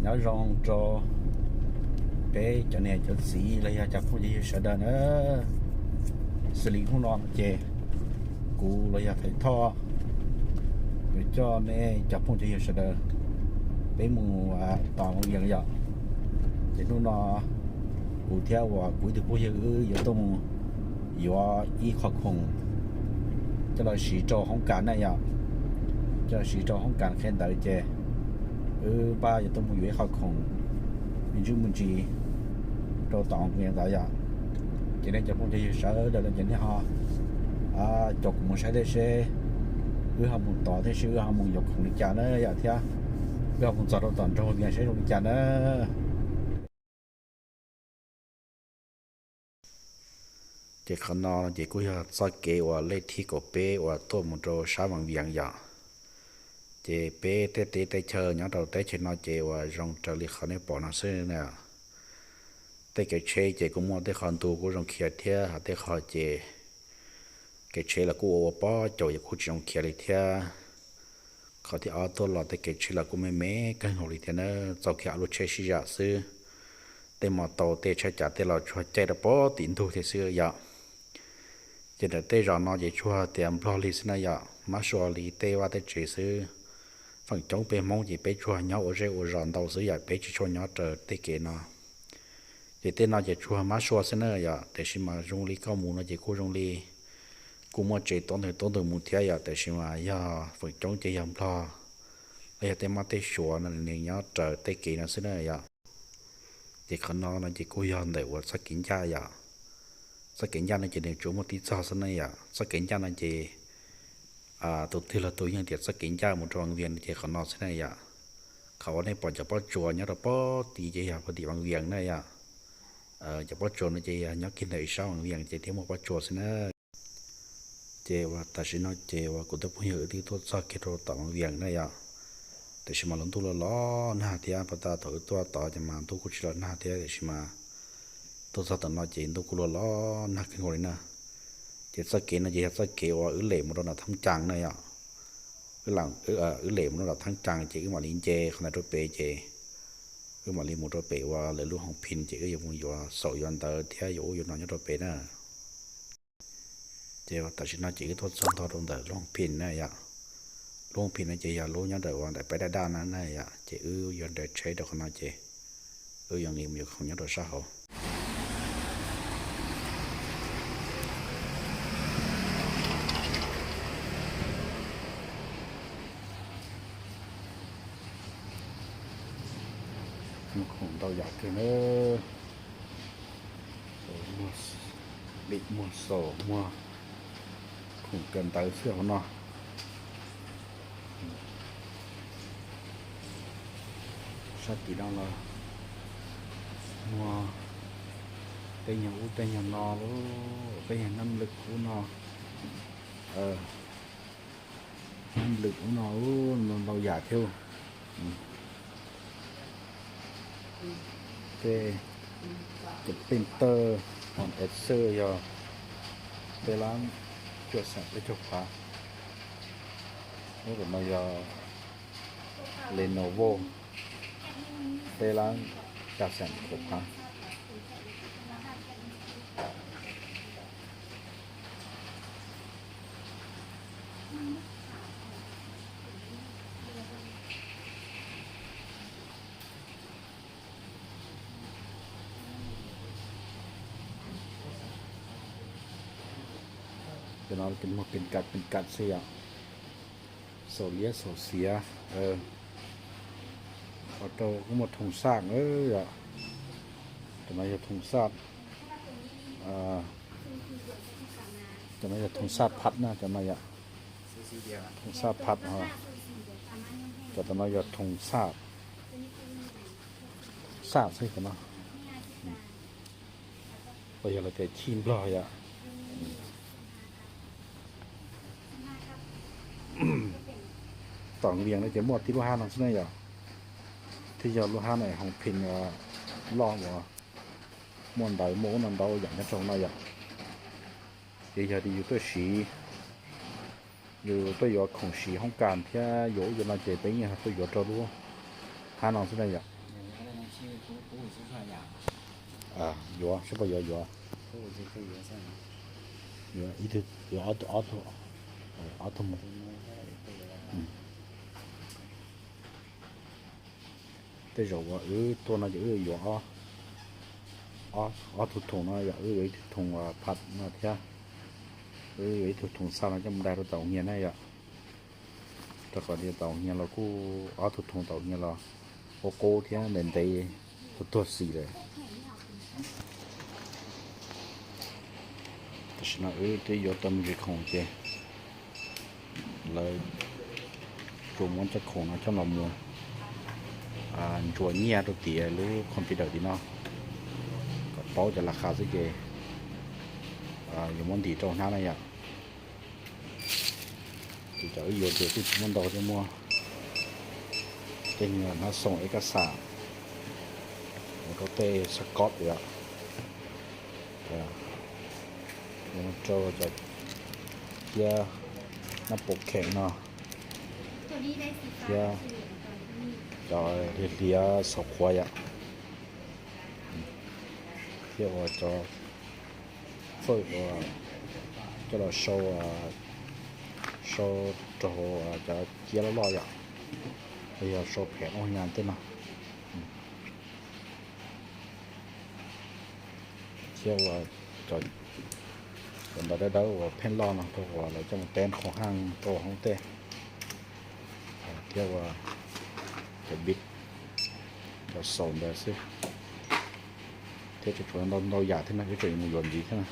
Nyob zoo rau peb cov niam cov txiv los yog cov phooj cov ywg sawv daws na. Xws li hnub no ces kuv los yog Thaiv Thoj yuav coj nej cov phooj cov ywg sawv daws peb mus tom Vaj Vias yom. Ces hnub no kuv thiab uas kuv ib tug phooj ywg wb yuav tuaj mus yuav ib qho khoom coj los siv rau hoob kas na yom. Coj los siv rau hoob kas qhia ntawd ces wb pab yuav tuaj mus yuav ib qho khoom me ntsis me ntsis rau tom Vaj Vias ntawd yom. Ces nej cov phooj cov ywg sawv daws no ces nej ho caum kuv mus saib thiab seb wb ho mus tom thiab seb wb ho mus yuav khoom li cas na yom, thiab wb ho mus txog rau tom nroog Vaj Vias seb zoo li cas na. Ces qhov no ces kuj yog txoj kev uas lej thib kaum peb uas tuaj mus rau sab Vaj Vias yom. Ces peb tej teb tej chaw nyob rau teb chaws no ces uas zoo raws li qhov nej pom no xwb na. Tej kev tsheb ces kuj muaj tej qhov ntug kuj zoo khiav thiab, ho tej qhov ces kev tsheb los kuj ua ua pob caus ces kuj tsis zoo khiav li thiab. Qhov thib ob tuaj los tej kev tsheb los kuj me me kawg nkaus li thiab na, txaus kiag ob lub tsheb sib zam xwb. Tej mos taus tej tsheb cav tej los tsuas caij rau pob tim ntug thiab xwb yom. Ces ntawm tej zos no ces tsuas tias Nplog li xwb na yom, mab sua li tej vaj tej tsev xwb. Feem coob peb Hmoob ces peb tsuas nyob ua zej ua zos ntau xwb yom, peb tsis tshua nyob raws tej kev no. Ces tej no ces tsuas mab sua xwb na yom, tiam sis mas zoo li koj mus no ces kuj zoo li kuj muaj tsev tub ntawm tub ntawm mus thiab yom, tiam sis mas yog feem coob ces yog Nplog los yog tej mab tej suav no nws nyob raws tej kev no xwb na yom. Ces qhov no no ces kuj yog ntawm uas txoj kev ncaj yom. Txoj kev ncaj no ces nws tsuas muaj tib txoj xwb na yom. Txoj kev ncaj no ces tus twg los tus yeej tias txoj kev ncaj mus rau Vaj Vias no ces qhov no xwb na yom. Qhov uas nej pom cov pob tsuas nyob rau pob tid ces yog pem tim Vaj Vias na yom. Cov pob tsuas no ces yog nyob kiag ntawm ib sab Vaj Vias ces thiaj muaj pob tsuas xwb na. Ces uas tam sim no ces uas kuv tus phooj ywg wb twb tuaj txog kiag rau tom Vaj Vias na yom. Tiam sis mas lub ntuj los los nag thiab, pas tas thaum wb tuaj tod ces mas ntuj kuj tsis los nag thiab, tiam sis mas tuaj txog tom no ces ntuj kuj los los nag kawg nkaus li na. Ces txoj kev no ces yog txoj kev uas wb lem mus rau nram Thoob Cas na yom. Wb lem mus rau nram Thoob Cas ces wb mam li nce qhov ntawd rau pem ces wb mam li mus rau pem uas lawv lub hoo phim ces wb yuav mus yuav xaum yuav ntawv thiab yuav ub yuav no nyob rau pem na. Ces tam sim no ces wb tuaj txog nto rau ntawm lub hoo phim na yom. Lub hoo phim no ces yog lub nyob ntawm uas ntawm peb daj daj na na yom, ces wb yuav nres tsheb rau qhov no ces wb yuav nqis mus yuav khoom nyob rau sab hauv. Muaj khoom ntau yam kawg na. Muaj lim, muag xaum, muag khoom kawm ntawv xwb hauv no. Sab tim no los muag tej nyuag ub tej nyuag no lauj, tej nyuag nab lwm ub no, nab lwm ub no, ntau yam thiab. Tej tus printer, hos Acer yog peb lab cuaj xeem peb caug phav. Lub no yog Lenovo, peb lab xya xeem kaum phav. Cov no ces muag pes kas pes kas xwb yom. Xaum liab xaum xiav, ua rau kuj muaj thoom xaj na yom. Cov no yog thoom xaj, cov no yog thoom xaj phaj na, cov no yom. Thoom xaj phaj, cov no yog thoom xaj, xaj xwb cov no. Los yog lawv tias chij Nplog yom. Tom Vias no ces muaj tib lub hab no xwb na yom. Thiaj yog lub hab no hoo phin loj uas muaj ntawv muaj ub no ntau yam nyob rau no yom. Ces yog tias yus tuaj siv, yus tuaj yuav khoom siv hoob kas thiab yuav ub yuav no ces peb yeej tuaj yuav rau lub hab no xwb na yom. Yuav, seb puas yuav, yuav. Yuav ib tug, yuav ob tug, ob tug mus. Tej zaum uas wb tuaj no ces wb yuav ob tug thoom no yom, wb yuav ib tug thoom phaj no thiab, wb yuav ib tug thoom xa no coj mus dai rau tom nyias na yom. Rau qhov tias tom nyias los kuj ob tug thoom tom nyias los qub qub thiab ntev ntev tuag tuag xis lawm. Tam sim no wb twb yuav tau me ntsis khoom ces lawv tsuas muab cov khoom no coj los mus ntsuas nyiaj rau tim lub computer tim no kom paub cov las khas xwb ces yuav muab ntim rau hnab na yom. Ces cov wb yuav ces kuj tsis muaj ntau thiab, muaj tej niag hnab xoo ib kab xam, ua rau tej xab kob yom, rau cov thiab hnab pov kheem no thiab cov hliav hliav xauv qhuav yom, thiab ua cov fawj ua coj los sau, sau rau hauv cov ciab loj loj yom, los yog sau phem ub nyas tej no. Thiab ua cov ntawv dawb dawb uas pheej loj no rau uas lawv coj mus teb qhov haaj rau hauv tej, thiab ua cov bib, cov xaus ntawd xwb. Thiab tseem tshuav ntau ntau yam thiab no, wb tseem yuav mus yuav ntxiv thiab na.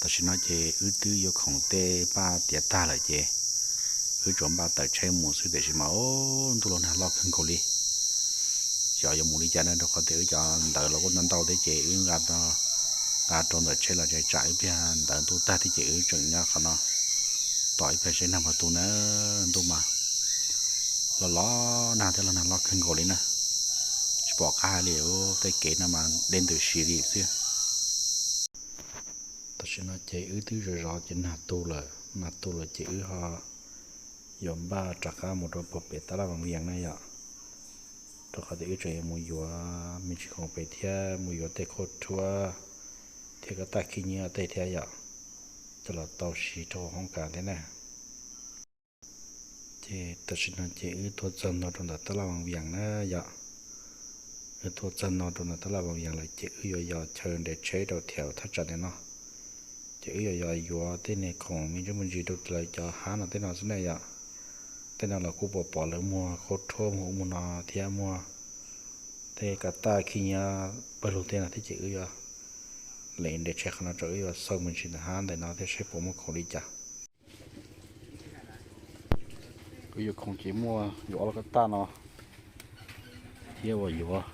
Tam sim no ces wb twb yuav khoom tej npaj tiav tag lawm ces wb tsuas npaj tawm tsheb mus xwb, tiam sis mas ntuj los nag loj kawg nkaus li. Xyov yuav mus li cas na, rau qhov tias wb cov ntawv los kuj ntau ntau thiab ces wb nqa rau ntawm tsheb los tsam ib pliag ntawv ntuj tag thiab ces wb tseem nyob qhov no tos ib pliag seb nag puas tu na. Ntuj mas los los nag thiab los nag loj kawg nkaus li na, tsis pom qab hais li, tej kev no mas deb ntws si li xwb. Tam sim no ces wb twb zov zov ces nag tu lawm, nag tu lawm ces wb ho yuav npaj rov qab mus rau puag pem tab laj Vaj Vias na yom, rau qhov tias wb tseem yuav mus yuav me ntsis khoom pem thiab mus yuav tej khaub rhuab thiab kab taj khib nyiab tej thiab yom, coj los tau siv rau hauv hoob kas thiab na. Ces tam sim no ces wb tuaj txog no rau ntawm tab laj Vaj Vias na yom. Wb tuaj txog no rau ntawm tab laj Vaj Vias lawm ces wb yuav yos chaw nres tsheb rau thiab thaj tsam ntawm no. Ces wb yuav yos yuav tej niag khoom me ntsis me ntsis rau lawv cov hab no tej no xwb na yom. Tej no los kuj pom pom lawv muag khaub rhuab muag ub muag no thiab muag tej kab taj khib nyiab pawg lug tej no thiab ces wb yuav lees nres tsheb qhov no rau wb yuav xauj me ntsis ntawm hab ntawm no thiab seb puas muaj khoom li cas. Wb yuav khoom ces muaj yuav ob lub kab taj no thiab uas yuav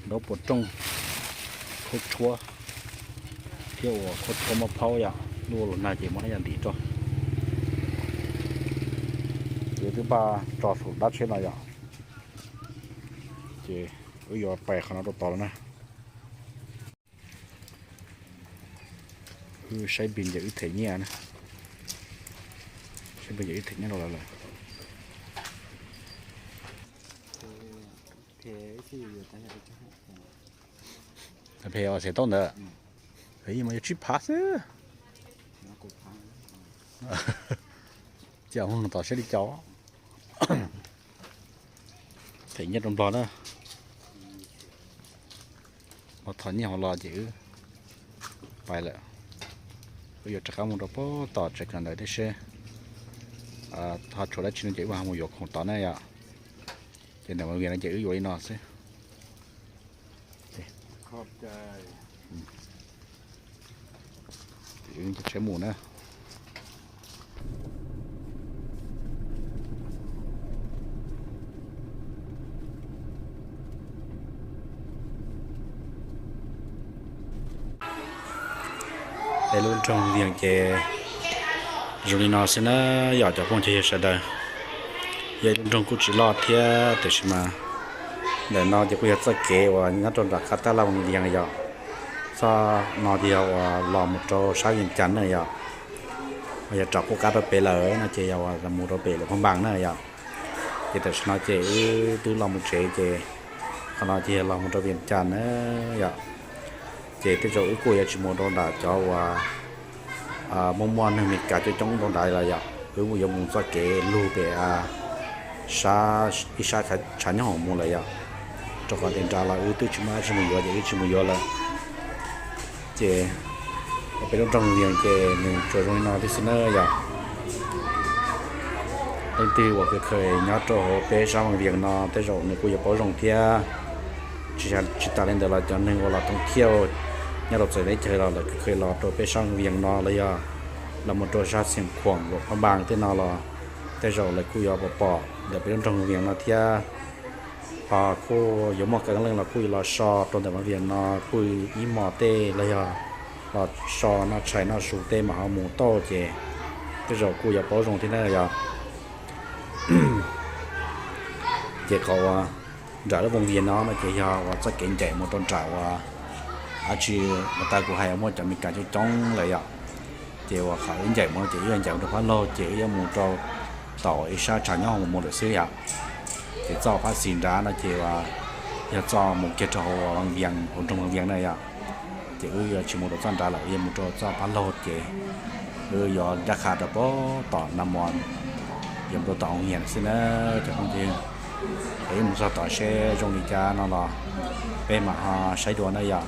nraub pua rooj, khaub rhuab thiab uas khaub rhuab muab phaub yom, ntuj los nag ces muab hab yam ntim rau. Ces twb npaj tso saum dab tsheb no yom, ces wb yuav pais qhov no rau tod lawm na. Wb saib npis ces wb them nyiaj na. Saib npis ces wb them nyiaj rau lawv lawm. Phem ua xev tau ntawd, mas yuav tsib phav xwb. Cia mus tom siab li cas. Them nyiaj rau Nplog na. Ho thom nyiaj hauv los ces wb pais lawm. Wb yuav rov qab mus rau pem tom tsev kawm ntawv thiab seb ho tshuav dab tsi no ces wb ho mus yuav khoom tod na yom. Ces ntawm Vaj Vias no ces wb yuav li no xwb. Ces wb caij tsheb mus na. Peb lub nroog Vias ces zoo li no xwb na, yog cov phooj ywg sawv daws. Yog ib lub nroog kuj tsis loj thiab tiam sis mas ntawm no ces kuj yog txoj kev uas nyob rau nram qab tab laj Vaj Vias yom. Txoj no ces yog uas los mus rau sab Vias Cas na yom. Yog rov qub qab rau pem lawm no ces yog uas mus rau pem Luam Phab Npas na yom. Ces tam sim no ces wb twb los mus tsev ces qhov no ces yog los mus rau Vias Cas na yom. Ces tej zaum wb kuj yuav tsis mus rau nram cov uas muaj muaj neeg Meskas coob coob rau nrad lawm yom, wb yuav mus txoj kev lug pem sab, ib sab tshav nyob hoom mus lawm yom. Rau qhov tias nrad los wb twb tsis muaj dab tsi mus yuav ces wb tsis mus yuav lawm. Ces peb lub nroog Vias ces nws tsuas zoo li no tib xwb na yom. Leej twg uas kheev kheev nyob rau hauv peb sab Vaj Vias no tej zaum nws kuj yuav paub zoo thiab. Tsis tas li ntawd los cov neeg uas los thoob thiaj nyob rau txawv teb chaws los lawv kheev kheev los rau peb sab Vaj Vias no los yog los mus rau sab Xeev Khuam, Luam Phab Npas tej no los tej zaum lawv kuj yuav pom pom ntawm peb lub nroog Vias no thiab. Ho kuj yuav muaj qee leej los kuj yuav los so rau ntawm Vaj Vias no pw ib hmos tej los yog los so noj tshais noj su tej mas ho mus tau ces tej zaum kuj yuav paub zoo thiab na yom. Ces qhov uas nram lub Vaj Vias no no ces yog uas txoj kev ncaim mus rau nram uas dab tsi uas tas kuv hais uas muaj cov Meskas coob coob lawm yom. Ces uas qhov wb ncaim mus no ces wb yuav ncaim mus rau phab laug ces wb yuav mus rau tom ib sab tshav nyob hoom mus lawm xwb yom. Ces txoj phab xis nrad no ces yog txoj mus kiag rau hauv Vaj Vias, hauv nroog Vaj Vias na yom. Ces wb yuav tsis mus rau txoj nrad lawm, wb yuav mus rau txoj phab laug ces wb yuav ncaj qha rau pem tom Nas Mos, yuav mus rau tom Hoo Hias xwb na cov phooj ywg. Es wb mus txog tod seb zoo li cas no los peb mam ho saib dua na yom.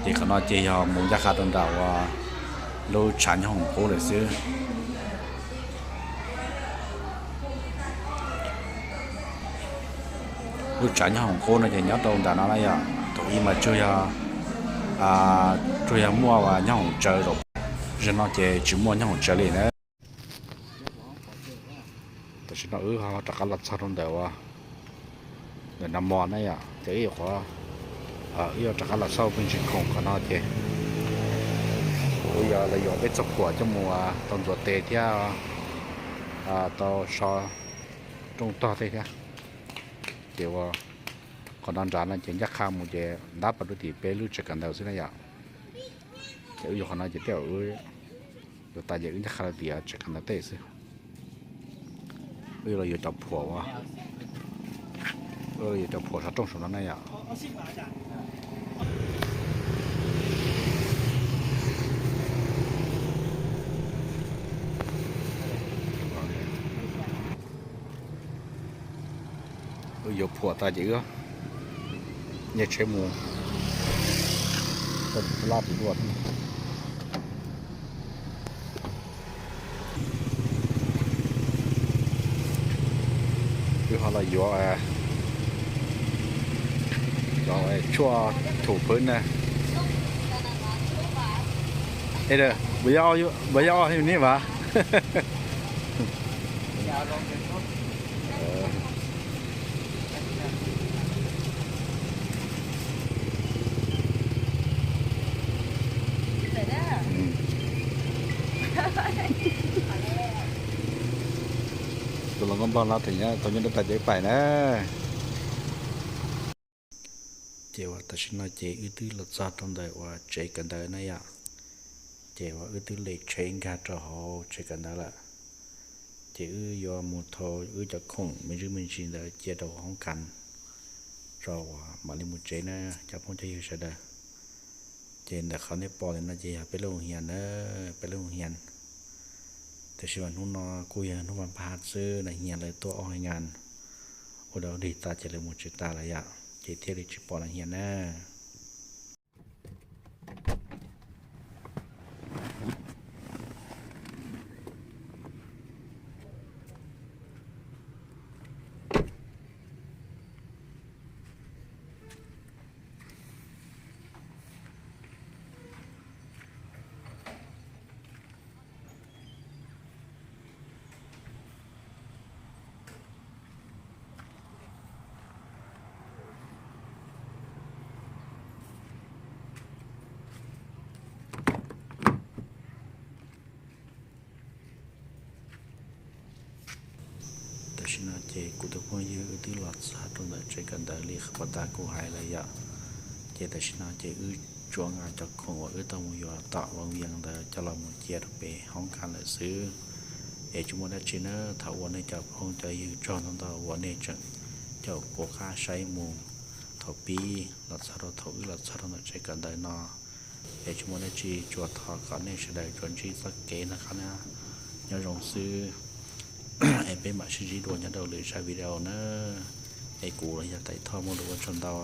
Ces qhov no ces yog mus ncaj qha rau nram uas lub tshav nyob hoom qub lawm xwb. Lub tshav nyob hoom qub no ces nyob rau ntawm no na yom. Thaum ub mas tsuas yog, tsuas yog muaj uas nyob hoom tsawv zaum, zaum no ces tsis muaj nyob hoom tsawv li na. Tam sim no wb ho rov qab los txog rau ntawm uas ntawm Nas Mos na yom, ces wb yuav qhov, wb yuav rov qab los xauj phooj ywg khoom qhov no ces wb yuav, lawv yuav peb txoj phuam coj mus tau ntxuav tes thiab tau so rooj tog tej thiab. Ces uas qhov no nrad no ces ncaj qha mus ces ntab pas rau tim peb lub tsev kawm ntawv xwb na yom. Ces wb yuav qhov no ces tej zaum wb yuav tas ces wb ncaj qha rau tim tsev kawm ntawv tej xwb. Wb yuav los yuav cov phuam uas, wb yuav cov phuam sav rooj saum no na yom. Wb yuav phuam tas ces wb nyiag tsheb mus rau tim laj tim luaj. Wb ho los yuav cov tshuaj thum phwb na. Ê, ƀuh yog, ƀuh yog ua hais ni mas. Tus hluas nkauj nplog no tseem nyob, tau nyob deb tas ces wb pais na. Ces uas tam sim no ces wb twb los txog rau ntawm uas tsev kawm ntawv na yom. Ces uas wb twb li tsheb nkag rau hauv tsev kawm ntawv lawm. Ces wb yuav mus thau wb cov khoom me ntsis me ntsis ntawd cia rau hoob kas rau uas mam li mus tsev na cov phooj cov ywg sawv daws. Ces ntawm qhov nej pom li no ces yog peb lub hoos hias na, peb lub hoos hias. Tiam sis mas hnub no kuj yog hnub vas pha xwb, nas hias lawv tuaj ob hais ngas ua dog dig tas ces lawv mus tsev tas lawm yom, ces thiaj li tsis pom nas hias na. Tam sim no ces kuv tus phooj ywg wb twb los txog rau ntawm tsev kawm ntawv li qhov tas kuv hais lawm yom. Ces tam sim no ces wb tsuas nqa cov khoom uas wb tau mus yuav tom vas vias ntawd coj los mus cia rau pem hoob kas lawm xwb. Es tsis muaj dab tsi na, thov ua nej cov phooj cov ywg tsaug ntau ntau uas nej tseem caum kuv qab saib mus thaum pib los txog rau thaum wb los txog rau ntawm tsev kawm ntawv no. Es tsis muaj dab tsi, tsuas thov kom nej sawv daws tsuas ntsib txoj kev noj qab nyob zoo xwb. Es peb mam sib ntsib dua nyob rau lwm zaj video na. Es kuv los yog Tais Thoj muaj lus ua tsaug ntau.